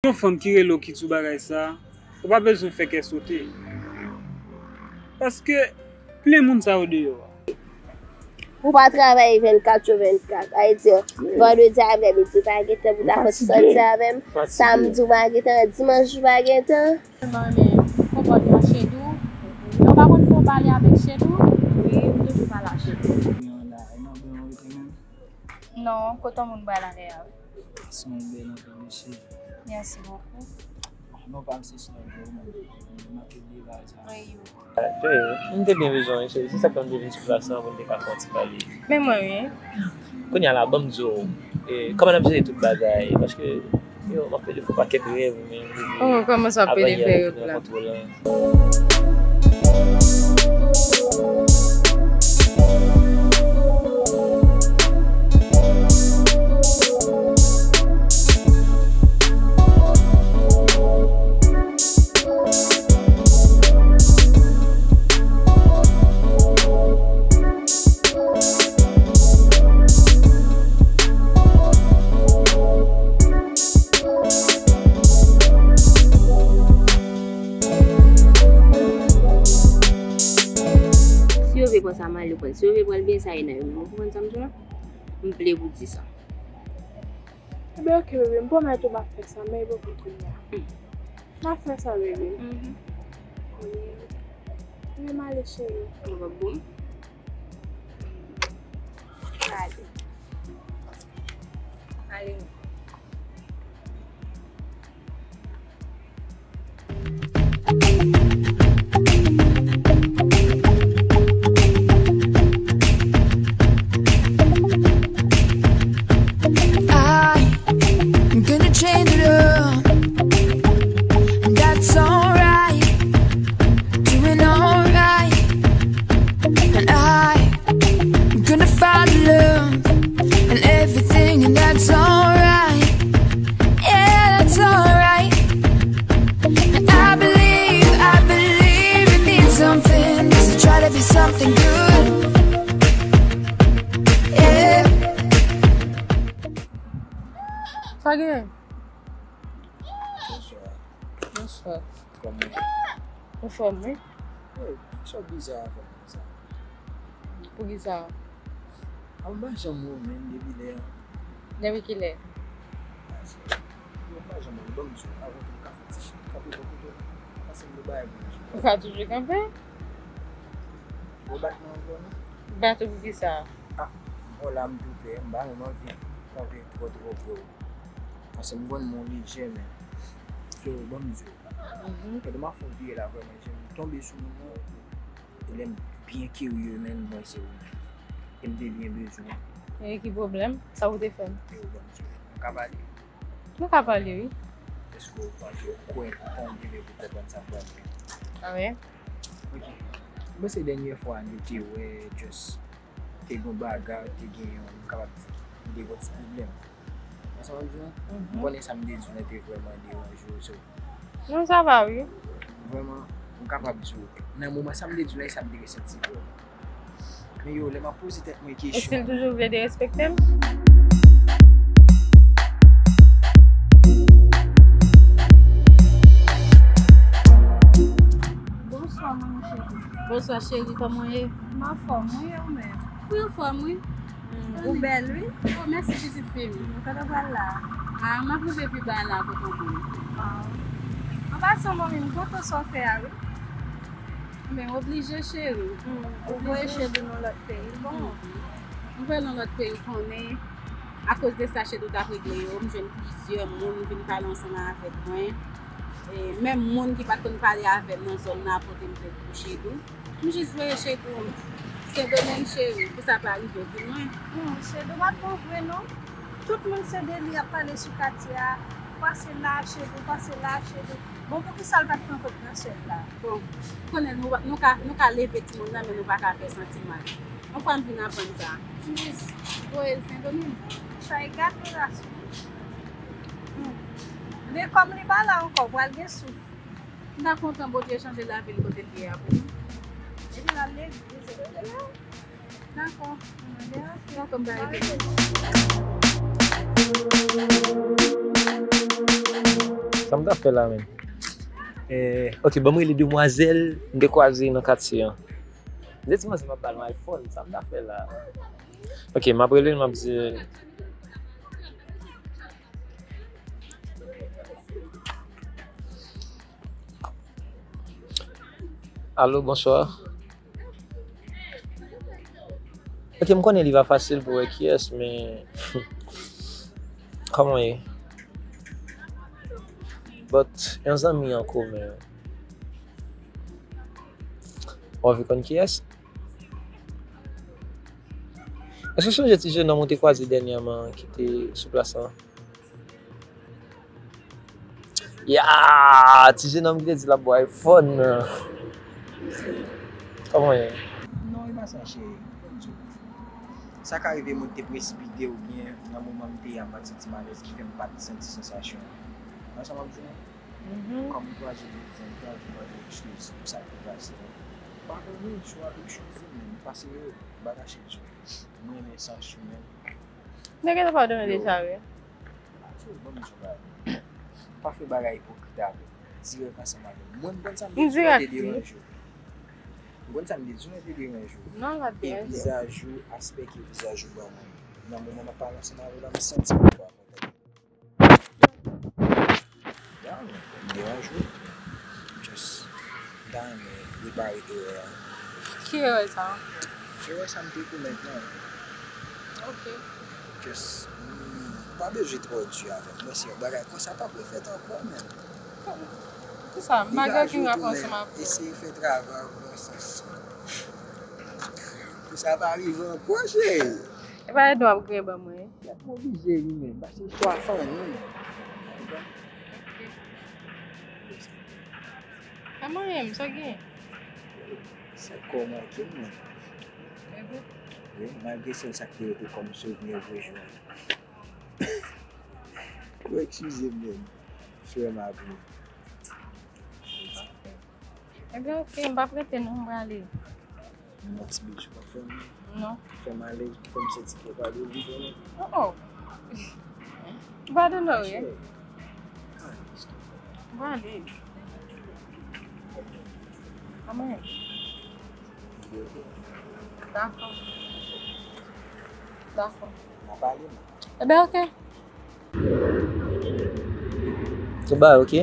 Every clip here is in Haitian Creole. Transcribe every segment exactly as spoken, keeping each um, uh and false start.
Yon fanm ki rele w ki di w bagay sa, ou pa bezwen fè kè sote. Paske plen moun sa yo deyò a. Ou pa travay vennkat sou vennkat. Sa vle di, vandredi aprèmidi, ou pa gen tan pou ta fè sòti avè m. Samdi, ou pa gen tan. Dimanch, ou pa gen tan. Mwen renmen konpòtman Chedou. Lè w pa konn fè w pale avèk Chedou, wi, m toujou pale ak Chedou. Non, kote yon moun pral avè a. Se yon bèl anpil, mesye. Merci beaucoup. Non pa m se snob yo, man. M ap pede bagay sa. Wi, wi. Wi, m te byen bezwen w, cheri. Se sa k fè m te vin sou plas lan pou n te ka fè yon ti pale. Men mwen, wi. Kounye a la, ban m di w, e, kòman n ap jere tout bagay? Paske, yo, m ap pede fè yon pakèt rèv, men, oh, kòman sa ap pede fè rèv la? Si yo vle pran sa mal, yo pran l. Si yo vle pran l byen, sa e nan yo menm. Ou konprann sa m di w la? M vle pou di sa. Ebyen, oke, bebe, m pwomèt ou m ap fè sa, men e poko kounye a. M ap fè sa, bebe. Mhm. Wi. Bebe, m ale, cheri. Ou p ap bon? M ale. Ale. I'm gonna change it up, and that's alright, doing alright. And I I'm gonna find the love and everything, and that's alright. Yeah, that's alright. And I believe, I believe it means something. Just to try to be something good. Yeah. Sa gen? Bonswa. Bonswa. Kòman? Anfòm, wi. Hey, sa w bizarre avè m sa. Poukisa? A, m pa janm wè w menm depi lè a. Depi kilè? Pase, m pa janm wè w, ban m di w, avan tou m ka fè ti chita, kanpe bò kote w, pase m de bagay pou m di w. Ou ka toujou kanpe? Ou bat mwen ankò, non? Bat ou poukisa? A, m wè w la, m tou pè, m pa menm anvi kanpe twò, twò pre w. Pase m konn mwen w lejè, men. So, ban m di w. Mhm. Pandan m ap fè yon vire la, vrèman, jan m tonbe sou moun nan, e lè m byen kirye, men mwen se ou. E m te byen bezwen. E ki pwoblèm? Sa ou te fè m? Yo, ban m di w. Nou ka pale? Nou ka pale, wi. Èske w panse w kwè w konn rive pou konprann sa m pral di? A wi. Ok. M panse dènyè fwa nou te wè, just te gen yon bagay, te gen yon, m kapab di, nou te gen yon ti pwoblèm. Ou konprann sa m di w? Mhm. M konnen sa m te di w lan te vrèman deranje w, so. Non, sa va, wi. Vrèman, m kapab di w, nan moman sa m te di w lan, e sa m te resanti vrèman. Men yo, lè m ap poze tèt mwen kesyon. Èske l toujou vle derespekte m? Bonswa, manmi cheri. Bonswa, cheri, kòman w ye? M anfòm, wi, e ou menm? Wi, anfòm, wi. Hmm, ou bèl, wi. Oh, mèsi, pitit fi m. Kote w pral la? A, m ap rive pi ba la, kote w konn. An pasan, manmi, m kontan sa w fè a, wi. Men oblije, cheri. Hmm, ou voye Chedou nan lòt peyi, bon. Hmm. M voye l nan lòt peyi, ou konnen. Akoz de sa, Chedou t ap regle yo, m jwenn plizyè moun vin pale ansanm avèk mwen. E menm moun ki pa t konn pale avè m nan zòn nan ap pote m plent pou Chedou. M jis voye Chedou Sendomeng, cheri, pou sa pa rive pi lwen. Hmm, Chedou pa twò vre, non. Tout moun se de li y ap pale sou katye a. Pase la, Chedou, pase la, Chedou. Bon, poukisa l pa t pran kòd nan syèl la? Bon, konnen nou, nou ka, nou ka leve timoun nan, men nou pa ka fè santiman. Yon fwa m vin aprann sa. M jis voye l Sendomeng. Sa e gate ras wi. Hmm. Men kòm li pa la ankò, pral gen souf. M ta kontan Bondye chanje lavi l kote l ye a pou nou. Epi l al legliz, e kote l la. Dakò. Dakò, m pa rete. Sa m ta fè la menm? Eh, ok, ban m rele demwazèl m te kwaze nan katye an. M te di manzè m ap ba l yon iPhone, sa m ta fè la? Ok, m ap rele l, m ap di l. Alo, bonswa. Ok, m konnen li pa fasil pou wè kiyès, men kòman w ye? But, yon zanmi an komen. W anvi konn kiyès? Èske w sonje ti jenòm ou te kwaze dènyèman ki te sou plas lan? Ya! Ti jenòm ki te di l ap ba w iPhone nan. Kòman w ye? Non, e pa sa, cheri. Ban m di w. Sa ka rive mwen te presipite oubyen nan moman m te ye a, m pa t santi m alèz ki fè m pa t santi sansasyon an. Wè sa m ap di w? Mhm. Kòm m kwaze l, m te anvi mande eskiz pou sa k te pase a. Padone, Chou a, eskize m, men m pa serye, m pa ka chanje. M renmen sans ou, men. Nèg yo te padone deja, wi. Atò, ban m di w bagay. Pa fè bagay ipokrit avè m. Dirèk ansanm avè m. Mwen, m konn sa m te di w te deranje w. M konn sa m te di w te deranje w. Non, pa deranje. E vizaj ou, aspè ke vizaj ou ban mwen. Nan moman m ap pale ansanm avè w la, m santi m pa kontan. Ya, men, m deranje w. Just, m ta renmen repare erè a. Ki erè sa? Erè sa m te komèt lan. Ok. Just, mm, ou pa bezwen twò di avè m. Mwen, se yon bagay konsa pa pou fèt ankò, men. Kisa? Malgre ke m ap ansanm avè w. Eseye fè travay ou nan sans. Pou sa pa rive ankò, cheri. E pa èd w ap gen ban mwen. Gad m oblije ri, men. Paske chwa fanmi. Kòman w ye, sa w gen? Se kò manke m, men. Wi, malgre sèl sa k te rete kòm souvni vye jou an. Ou eskize m, men. Frè m ap ri. Ebyen, ok, m p ap rete non, m prale. Yon ti bèl jou w ap fè m? Non. Fè m alèz, fè m santi ke w pa dwe vin konnen. Oh, oh. Ou pa dwe non, wi. M prale. Kòman? Dakò. Dakò. N a pale, non? Ebyen, ok. Tout bagay ok?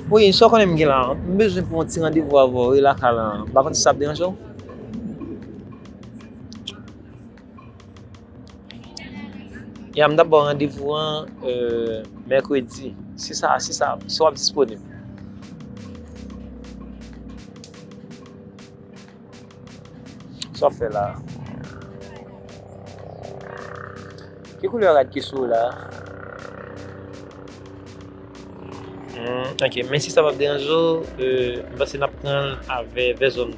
Wi, sa w konnen m gen la, m bezwen pran yon ti randevou avè w, wi, lakay la. M pa konn si sa ap deranje w. Ya, m t ap ba w randevou an, euh, mèkredi. Si sa, si sa, si w ap disponib. Sa w ap fè la? Ki koulè rad ki sou ou la? Hmm, ok, men si sa p ap deranje w, euh, m panse n ap pran l avè vè zòn.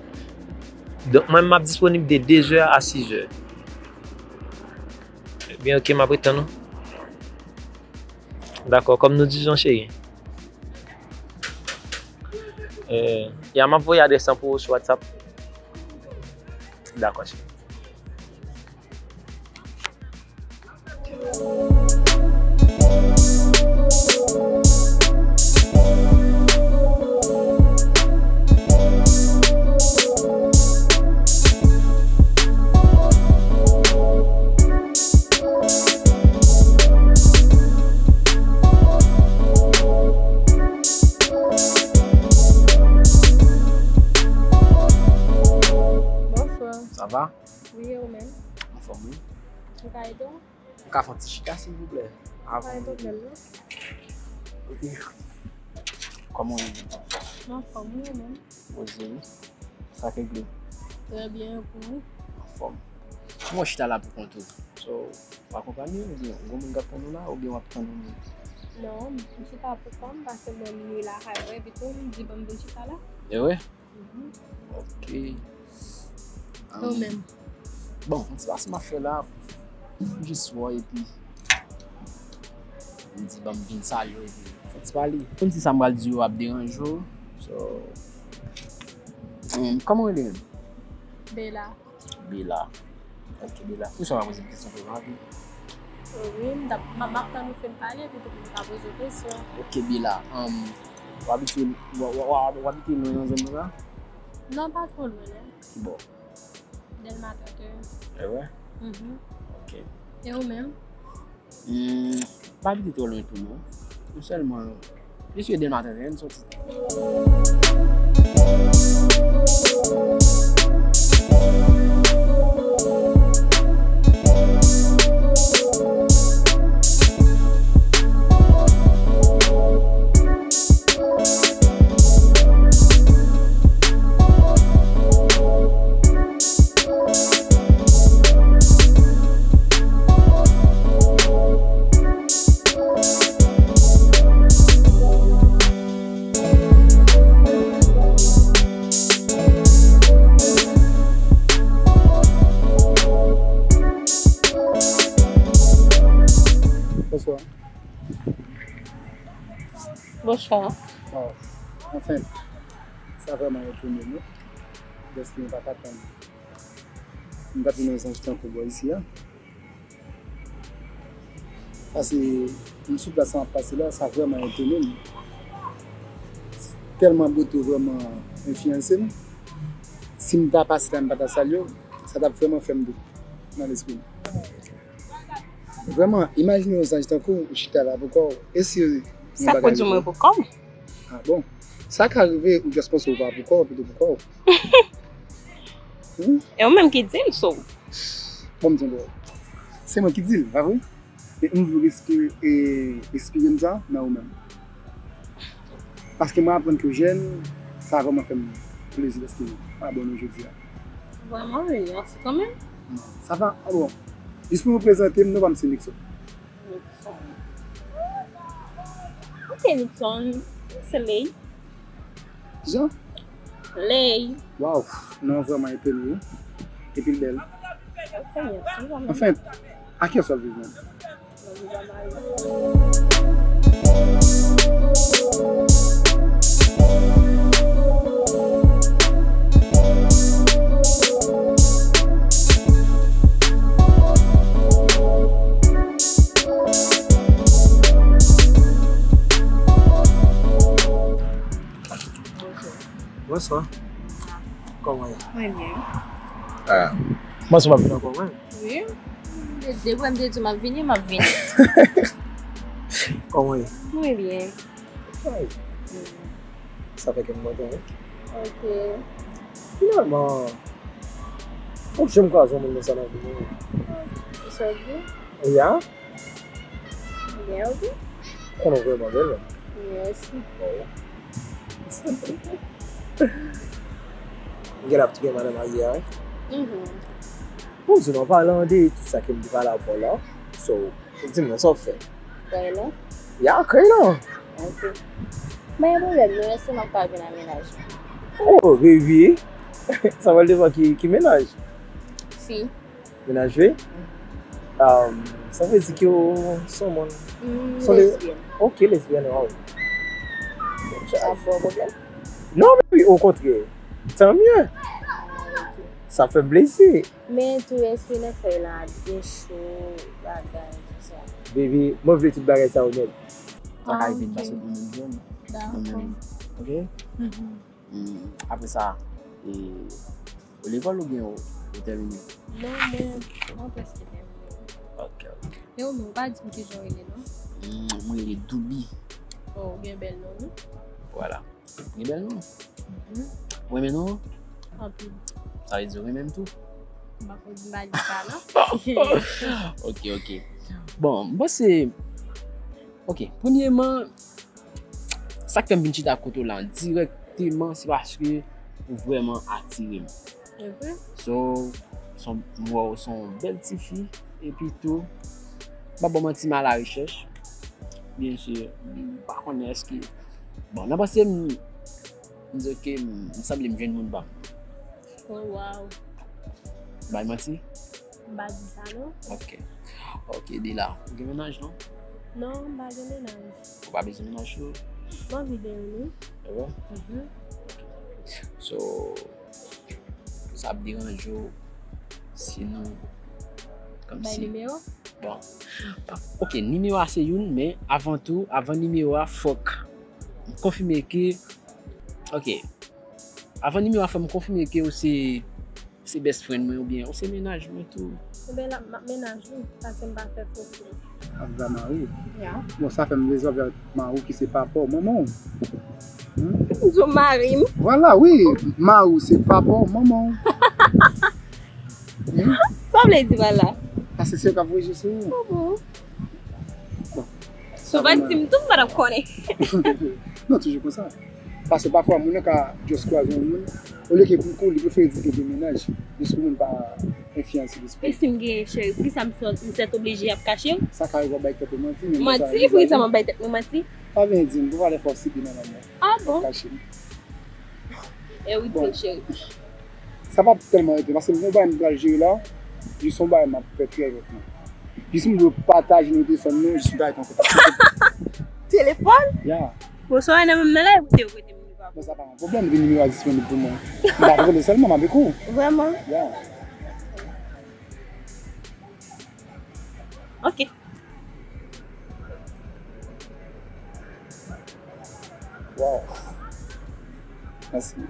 Donk, mwen, m ap disponib de de zè a sis zè. Ebyen, ok, m ap ret tann ou. Dakò, kòm nou di jan, cheri. Eh, ya, m ap voye adrès lan pou ou sou WhatsApp. Dakò, cheri. Bonswa. Sa va? Wi, e ou menm? Anfòm, wi. Mwen ka ede w? Ou ka fè yon ti chita, silvouplè? Mwen ka ede w menm, non? Ok. Kòman w ye? Mwen anfòm, wi, ou menm? Poze wi. Sa k regle? Trè byen, e pou ou? Anfòm. Kòman w chita la pou kont ou? So, w akonpanye oubyen yon moun k ap tann ou la oubyen w ap tann yon moun? Non, m chita pou kò m, paske mwen m ye lakay mwen, epi tou m di ban m vin chita la. E vre? Mhm. Ok. E ou menm? Bon, yon ti pase m ap fè la, m jis wè epi m di ban m vin salye w epi fè ti pale. Konn si sa m pral di yo ap deranje w. So, um, kòman w rele menm? Bela. Bela. Ok, Bela. Poukisa w pa poze m kesyon pou w anvi? Wi, m t ap, m ap, m ap tann ou fin pale, epi tou pou m ka poze w kesyon. Ok, Bila, um, w abite, w, w, w, w abite lwen nan zòn nan la? Non, pa twò lwen, non. Ki bò? Dèlma trannteyen. E vre? Mhm. Ok. E ou menm? Hmm, m pa abite twò lwen tou, non. Nou sèlman, jis Dèlma trannteyen, n sòti. Bonswa. Bonswa. Waw, anfen, sa vrèman etone nou, dèske nou pa t atann nou t ap jwenn yon zanj tankou bò isi a. Paske m sou plas la m ap pase la, sa vrèman etone m. Tèlman bote w vrèman enfliyanse m. Si m ta pase la, m pa ta salye w, sa t ap vrèman fè m dout nan lespri m. Vrèman, imajine yon zanj tankou w chita la pou kò w. E si yon bagay rive? Sa k pwodui mwen pou kò m? Ah bon? Sa ka rive, ou just panse ou pa pou kò w, pito pou kò w. Hmm? E ou menm ki di l, so. Bon, m di w, se mwen ki di l, pa vre? Men m vle w respire, e, respire m sa nan ou menm. Paske mwen aprann ke w jèn, sa vrèman fè m plezi dèske nou abòne jodi a. Vrèman, wi, mèsi kanmenm. Sa va? Ah bon. Jis pou nou prezante m, non pa m se Nixon. Nixon. Ok, Nixon, se Ley. Kijan? Ley. Waw, non, vrèman etone, wi. Epi l bèl. Ok, mèsi kanmenm. Anfen, a kiyès w ap viv menm? Bonswa. Kòman w ye? Mwen byen. Ah. Mwen sou m ap vin ankò, wi. Wi. Depi m te di m ap vini, m ap vini. Kòman w ye? Mwen byen. Ay. Sa fè kè m kontan, wi. Ok. Finalman, ou janm kwaze yon moun konsa nan vi w? Sa di? Ya. Byen, ok. Konnen w vrèman bèl, wi. Mèsi. Bon. M gen ap tou gen madan marye a, wi. Mhm. Bon, di nou, an palan de tout sa ke m te pale avè w la, so, di mwen sa w fè. Kay lan? Ya, kay lan. Ok. Mwen gen pwoblèm, non, èske m ap ka vin a mennaj ou? Oh, baby. Sa pral depann ki, ki mennaj? Fi. Mennaj fi? Um, sa vle di ke w se yon moun. Mm, se yon le-, lesbyèn. Ok, lesbyèn, waw. Sa ap ba w pwoblèm? Non, baby, okontrè. Tan myè. Sa fè m plezi. Men tou, èske nan fèy la gen cho, bagay, tout sa? Baby, mwen vle tout bagay sa yo nèt. Sa ka rive n pa sot nan menm zòn, nan menm, ok? Mhm. Hmm, apre sa, e, ou lekòl oubyen ou, ou tèmine? Non, mwen, mwen prèske tèmine. Ok, ok. E ou menm, ou pa di m kijan w rele, non? Hmm, mwen rele Doubi. Oh, ou gen bèl non, wi. Vwala. Gen bèl non. Mhm. Ou renmen non an? Anpil. Sa vle di ou renmen m tou? M pa konn, m pa di sa, non. Ok, ok. Bon, m panse, ok, premyèman, sa k fè m vin chita kote w la dirèkteman, se paske ou vrèman atire m. Ok. So, son, m wè w se yon bèl tifi, epi tou, m pa ba w manti, m a la rechèch. Byen si, m pa konnen èske, bon, nan panse m, m di, ok, m, m sanble m jwenn moun pa m. Oh, wow. M bay manti? M pa di sa, non. Ok. Ok, Dila, ou gen mennaj, non? Non, m pa gen mennaj. Ou pa bezwen mennaj tou? M anvi de youn, wi. E vre? Mhm. Ok. So, sa ap deranje w si nou, kòmsi. Bay nimewo? Bon. Ok, nimewo a se youn, men avan tou, avan nimewo a, fòk m konfime ke, ok, avan nimewo a, fòk m konfime ke ou se, se best friend mwen oubyen ou se mennaj mwen tou. Ebyen, l ap, m ap mennaj ou, paske m pa fè fo kou. Ap va mari. Ya. Bon, sa fè m rezòve avèk mari w ki se papa w, manman w. Hmm? M di w mari m. Vwala, wi. Mari w se papa w, manman w. Hmm? Sa w vle di pa la? Paske se yo k ap voye je sou ou. Ah bon? Bon. Si w pa t di m tou, m pa t ap konnen. Non, toujou konsa. Paske pafwa, moun nan ka just kwaze yon moun, olye ke pou kou, li prefere di l ke gen mennaj, jis pou moun pa enfliyanse lespri. E si m gen cheri, poukisa m sèt, m sèt oblije ap kache w? Sa ka rive w bay tèt ou manti, men mwen sa rive. Manti? Poukisa m ap bay tèt mwen manti? Pa vin di m, pou valè fò w sibi nan lanmou. Ah bon? Kache m. E wi, bon, tou cheri. Sa p ap tèlman rete, paske m gen yon bagay m pral jere la, jis yon bagay m ap fè trè vit la. Jis m dwe pataje nimewo telefòn nou, jis m ta ret an kontak. Telefòn? Ya. Bon, sa w nan menm nan la, ou te rete m nimewo a. Bon, sa pa yon pwoblèm, depi nimewo a disponib pou mwen. M pa rele sèlman, m avèk ou. Vrèman? Ya. Ok. Wow. Mèsi.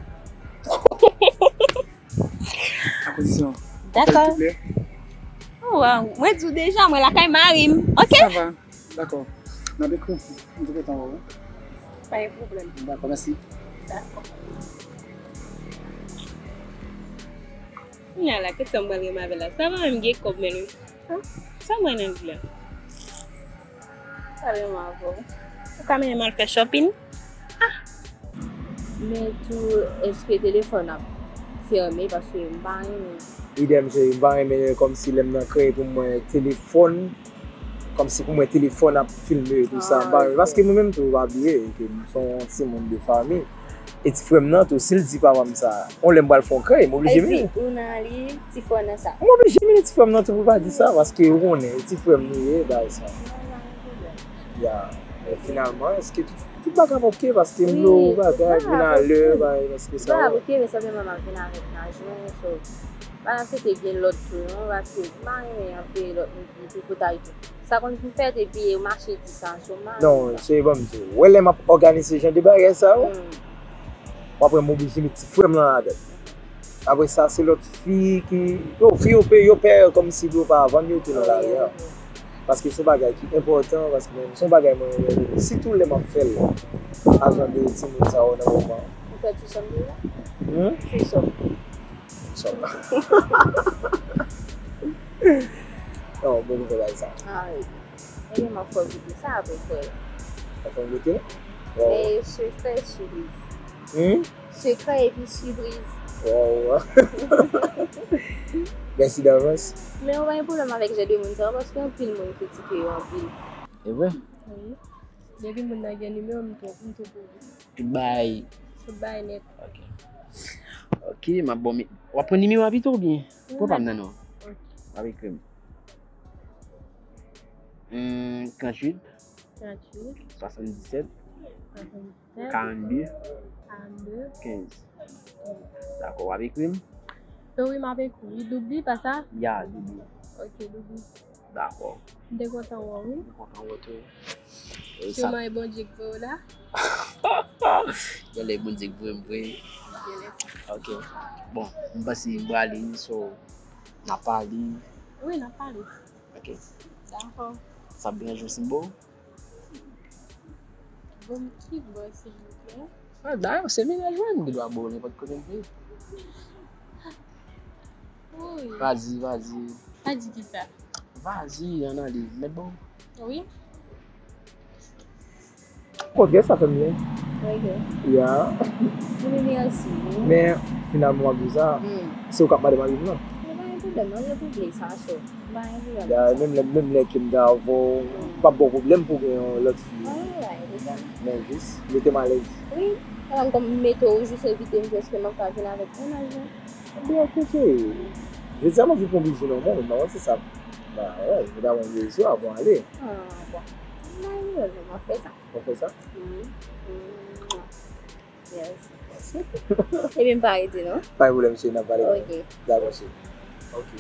Akondisyon. Dakò. Fè l souple. Oh, wow. Mwen di w deja, mwen lakay mari m. Ok? Sa va. Dakò. N ap ekri. M te gentan wè w. Pa gen pwoblèm. Dakò, mèsi. Dakò. Kounye a la, kèt sa m pral renmen avè l la. Sa va menm gen kòb men wi. Ah, sa mwen nan vi a. Sa renmen avè w. Ou ka mennen m al fè shopping? Ah! Men tou, èske telefòn ap fèmen? Paske m pa renmen. Idèm, cheri, m pa renmen kòmsi lè m nan krèy pou mwen telefòn. Kòmsi pou mwen telefòn ap filme tou sa, m pa renmen. Paske mwen menm tou, pa bliye ke m se yon timoun de fanmi. E ti frè m nan tou, si l di papa m sa, yon lè m pral fè yon krèy, m oblije mennen. Ou nan li, ti frè w nan sa. M oblije mennen ti frè m nan tou pou l pa di sa, paske ou konnen, ti frè m li ye, bagay sa. Non, pa gen pwoblèm. Ya, men finalman, èske tout, tout bagay ap oke, paske m yo bagay, vin alè, bagay, paske sa. Bagay ap oke, men senpleman m ap vin avèk naj mwen, so, pa nan swete gen lòt tou, non, paske m pa renmen anpeye lòt moun ki pou kota tou. Sa konn fin fèt epi ou mache di sa sou mari. Non, cheri, ban m di w. Wè lè m ap òganize jan de bagay sa yo, w ap wè m oblije met ti frè m lan ladan. Apre sa, se lòt fi ki, yo, fi yo pè, yo pè kòmsi pou yo pa vann yo tou nan lari a. Paske se yon bagay ki enpòtan, paske menm se yon bagay mwen renmen, sitou lè m ap fè l a jan de timoun sa yo nan moman. Ou fè threesome deja? Hmm? Threesome. Threesome. Non, bon, m fè bagay sa. Ah, wi. Ebyen, m ap fè w goute sa apre, frè. W ap fè m goute? Wow. Men sekrè sipriz. Hmm? Sekrè epi sipriz. Wow. Mèsi davans. Men ou pa gen pwoblèm avèk jan de moun sa yo, paske anpil moun kritike yo anpil. E vre? Wi. Depi moun nan gen nimewo m, m tou, m tou pou li. Tout bagay. Tout bagay nèt. Ok. Ok, m ap bon, w ap pran nimewo a pito oubyen? Pran pa m nan non. Ok. W ap ekri m. Hmm, tranntuit. Tranntuit. Swasanndisèt. Swasanndisèt. Karannde. Karannde. Kenz. Dakò, w ap ekri m? Wi, m ap ekri w. Doub li, pa sa? Ya, doub li. Ok, doub li. Dakò. M te kontan wè w, wi. M kontan wè w tou. E sa. Siman e Bondye k voye w la. Genlè e Bondye k voye m vre. Genlè. Ok. Bon, m panse m prale, so, n ap pale. Wi, n ap pale. Ok. Dakò. Sa ap deranje w si m ba w? Bon, ki bò, silvouplè? Ah, dayè, se mennaj mwen, m gen dwa ba w nenpòt kote m vle. Wi. Vazi, vazi. Pa di kisa. Vazi, ann ale. Mèt ba w? Wi. Kontre, sa fè m byen. Ok. Ya. Mèsi. Men, finalman, w ap di sa. Hmm. Se ou k ap mande mari m nan. Men pa gen pwoblèm, non, yo tou vle sa, so. Ba, yon pwoblèm. Ya, menm lè, menm lè ke m ta avè w, m p ap ba w pwoblèm pou w gen yon lòt fi. Alright, e sa. Men jis, mete m alèz. Wi, sa m konn mete w jis evite m, paske m ap ka vin avèk mennaj mwen. Ebyen, ok, cheri. Jodi a, m anvi pran bijou nan men w, non, se sa. Ba, wi, m ta pran bijou a pou ale. Ah, bon. Ba, m ap fè sa. W ap fè sa? Wi. Yes. Ebyen, m pa rete, non? Pa gen pwoblèm, cheri, n ap pale. Ok. Dakò, cheri. Ok.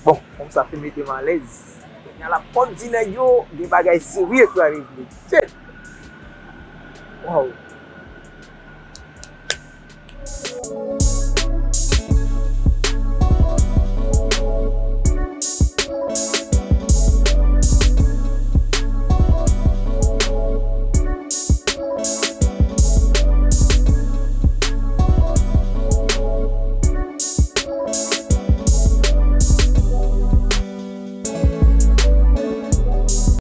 Bon, fanm sa fin mete m alèz. Kounye a l ap konn di nèg yo gen bagay serye k pral rive. Shit! Wow!